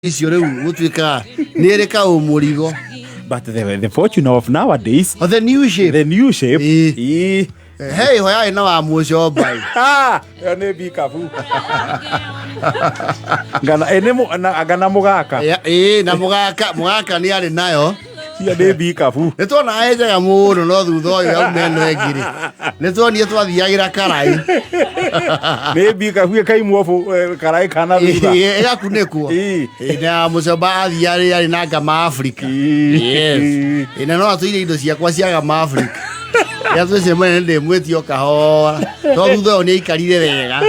Icio rĩu gũtuĩkaga nĩ ĩrĩ kaũmũrigo. But the fortune of nowadays, Oh, the new shape. The new shape. Ĩĩ. Ĩĩ. He ĩho yarĩ na wa mũcomba. Ah, ĩyo nĩ mbikabu. Ngana ĩ nĩ ngana mũgaka. Ĩĩ, na mũgaka nĩ arĩ nayo. Cio nĩ mbikabu. Nĩ tuonaga ĩ njega mũno, no thutha ũyũ yauma ĩno ĩngĩ rĩ, nĩ tuonire twathiagĩra karai. Nĩ mbikabu ĩkaimwo karaĩ kana thutha. Ĩĩ, ĩgakunĩkwo. Ĩĩ. Ĩĩ, na mũcomba athiarĩ arĩ na Gama Africa. Ĩĩ. Yes. Ĩĩ, na no atũire indo ciakwa cia Gama Africa. Rĩrĩa twĩcemania nĩ ndĩmwĩtie o kahora, to thutha ũyũ nĩ aikarire wega,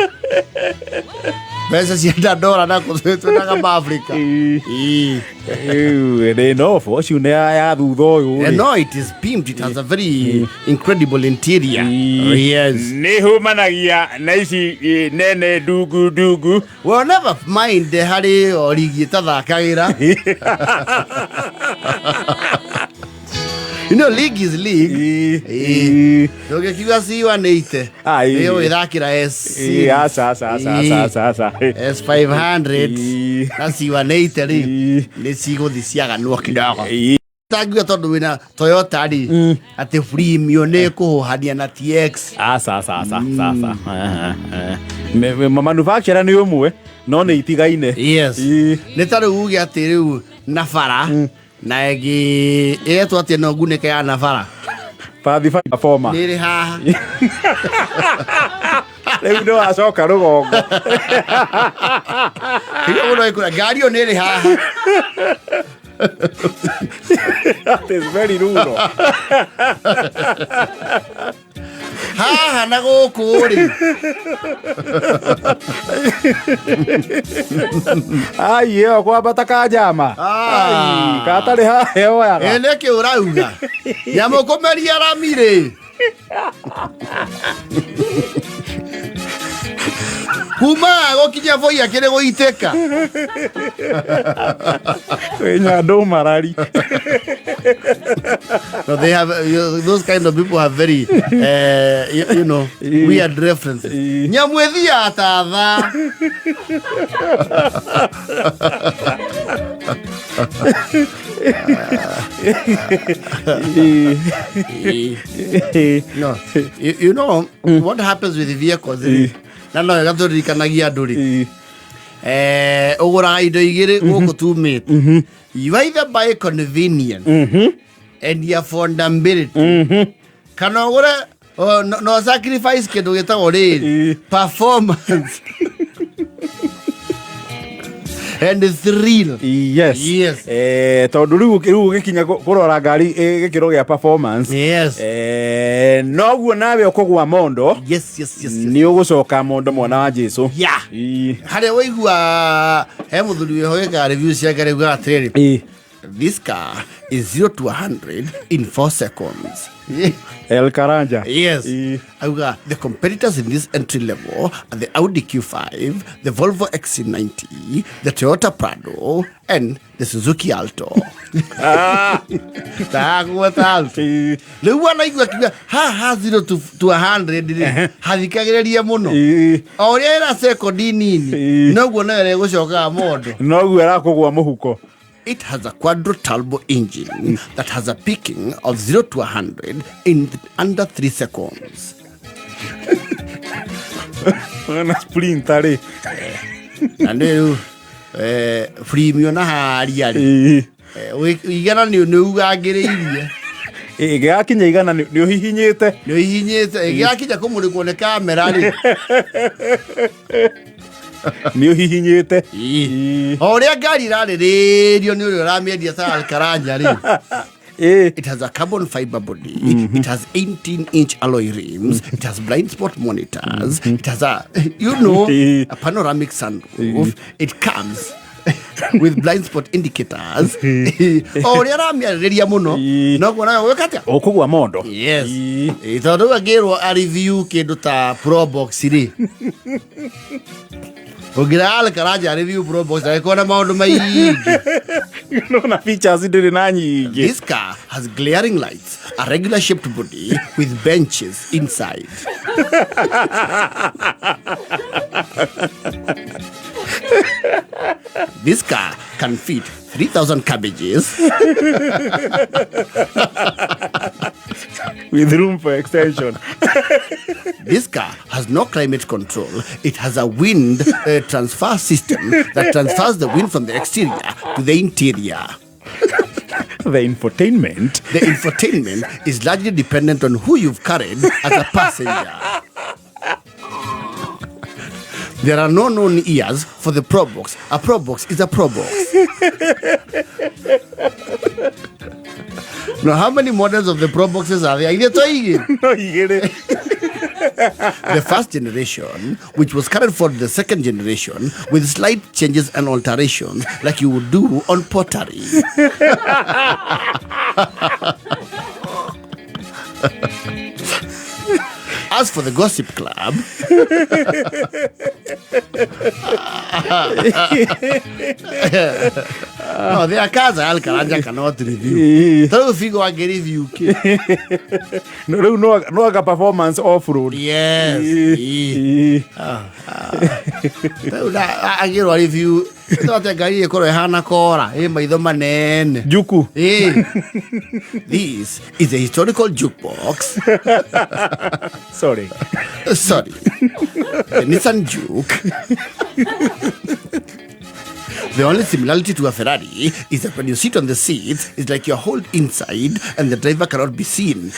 mbeca cia ndandora na kũtwĩtwo na Gama Africa. Ĩĩ. Ĩĩ. Ĩu, nĩ no fortune ya thutha ũyũ And rĩ. no, it is pimped. It has a very incredible interior. Ĩĩ. Yes. Nĩ humanagia na ici nene ndungu ndungu. Well, never mind harĩ o rigi ĩtathakagĩra. You know, league is league. Ĩĩ. Ĩĩ. Ĩĩ. Ndũngĩkiuga C180. Ah, ĩĩ. Nĩ ũgĩthakĩra S. Ĩĩ, aca aca aca aca aca aca. S500 Ĩĩ. na C180 rĩ, Ĩĩ. nĩ cigũthi ciaganwo kidogo. Ĩĩ. Tangiuga tondũ wĩna Toyota rĩ, atĩ Premio nĩ ĩkũhũhania na TX. Aca aca aca aca aca. Manufacturer nĩ ũmwe no nĩ itigaine. Yes. Ĩĩ. Nĩ ta rĩu uge atĩ rĩu Nabara na ĩngĩ ĩretwo atĩ no ngunĩke ya Nabara. Pathfinder former. Nĩ ĩrĩ haha. Rĩu nĩ wacoka rũgongo. Hiyo mũno ĩkũra ngari ĩyo nĩ ĩrĩ haha. That is very rural. Haha na gũkũ rĩ. Ai, ĩyo kwambata kanjama. Ah. Ai, katarĩ haha yoyaga. Ĩ nĩkĩ ũrauga nyamũ kũmeria rami rĩ, kuma gũkinya bũi akĩrĩ gũitĩka. Wĩ nyandũ marari. No, they have those kind of people have very weird references. Nyamũ ĩthiaga ta thaa. No, you know what happens with the vehicles rĩ, na no wega tũririkanagia andũ rĩ, ũgũraga indo igĩrĩ gũkũ tumĩte. You either buy convenience and affordability, kana ũgũre no sacrifice kĩndũ gĩtagwo rĩrĩ, performance and thrill. Yes. Yes. Tondũ rĩu ũgĩkinya kũrora ngari gĩkĩro gĩa performance, noguo nawe ũkũgwa mondo. Nĩ ũgũcoka mondo, mwana wa Jesu. Harĩa waigua he mũthuri wĩho wĩkaga review cia ngari ugaga atĩrĩrĩ, "This car is 0 to 100 in 4 seconds." El Karanja. Yes. Auga the competitors in this entry level are the Audi Q5, the Volvo XC90, the Toyota Prado and the Suzuki Alto. Tagweta Alto. Rĩu wanaigua akiuga haha 0 to 100 rĩ, hathikagĩrĩria mũno. O ũrĩa ĩra sekondi nini, noguo nayo ĩrĩgũcokaga mondo. Noguo ĩrakũgwa mũhuko. It has a quadro turbo engine that has a peaking of 0 to 100 in under 3 seconds. Na Sprinter rĩ? Na nĩ rĩu Premio na haria rĩ, igana nĩ ugangĩrĩirie. Ĩgĩgakinya 100 nĩ ũhihinyĩte. Nĩ ũhihinyĩte. Ĩgĩgakinya kũmũrĩkwo nĩ kamera rĩ, Nĩ ũhihinyĩte. O ũrĩa ngari ĩrarĩrĩrio nĩ ũrĩa ũramĩendia ta Alkaranja rĩ. It has a carbon fiber body. It has 18-inch alloy rims. It has blind spot monitors. It has a, you know, a panoramic sunroof. It comes with blind spot indicators. O ũrĩa aramĩarĩrĩria mũno, noguo nawe gwĩka atĩa? Ũkũgwa mondo. Yes. Tondũ rĩu angĩrwo a review kĩndũ ta Probox rĩ, ũngĩra Alkaranja review Probox agĩkorwo na maũndũ maingĩ. Nona features ndĩrĩ na nyingĩ. This car has glaring lights, a regular shaped body with benches inside. This car can fit 3,000 cabbages. With room for extension. This car has no climate control. It has a wind transfer system that transfers the wind from the exterior to the interior. The infotainment. The infotainment is largely dependent on who you've carried as a passenger. There are no known ears for the Probox. A Probox is a Probox. Now, how many models of the Proboxes are there? Ithe to igĩrĩ. No igĩrĩ. The first generation, which was carried forward to the second generation with slight changes and alterations like you would do on pottery. As for the Gossip Club, no, there are cars Al Karanja cannot review. Tau Figo angĩ review kĩ? No, rĩu no anga performance off road. Yes. Ĩĩ. Rĩu agĩrwo review twate ngari ĩkorwo ĩhana kora ĩ maitho manene. Juku. Ĩĩ. This is a historical jukebox. Sorry. Sorry. The Nissan Juke. The only similarity to a Ferrari is that when you sit on the seat, it's like you're holed inside and the driver cannot be seen.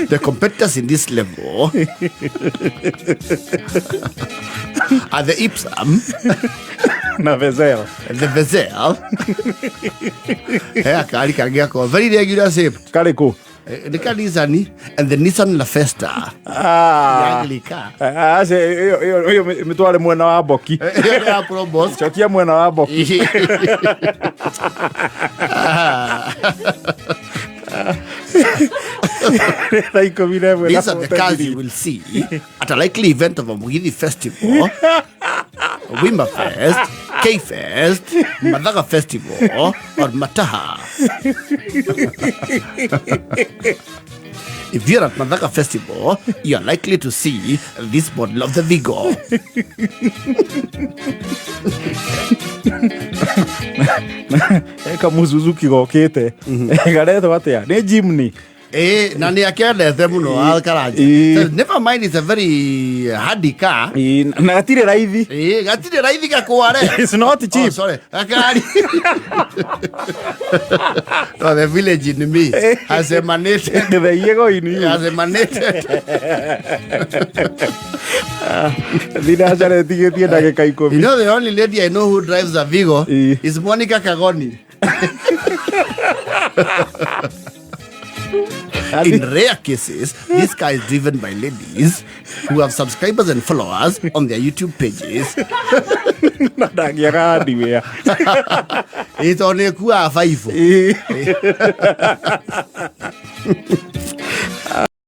The competitors in this level are the Ipsum, na Vezel. The Vezel. Eh, kari kangĩ ako very regular shape. Karĩkũ? Nĩ ka Nissan and the Nissan La Festa. Ah. Ugly car. Aca ĩyo mĩtware mwena wa Boki. Ĩyo nĩ ya Probox. Cokia mwena wa Boki. Thaa 11 na These are the cars you 43. will see at a likely event of a Mugithi festival, Wimba Fest, K Fest, Mathaga Festival, or Mataha. If you're at Mathaga Festival, you're likely to see this model of the Vigo. Kamuzuzuki gokĩte garetwo atĩa nĩ Jimny. Na nĩ akendete mũno Alkaranja. Ĩĩ. So, never mind, it's a very hardy car. Ĩĩ, na gatirĩ raithi. Ĩĩ, gatirĩ raithi gakware. It's not cheap. Oh, sorry. Gakari. No, the village in me has emanated. The Yego in you. Has emanated. Thinacara ĩtigĩtie ndagĩka 10. You know, the only lady I know who drives a Vigo Ĩĩ. is Monica Kagoni. In rare cases, this car is driven by ladies who have subscribers and followers on their YouTube pages. Na ndangĩaga hardware. Ĩ, tondũ nĩ ĩkuaga baibũ. Ĩĩ.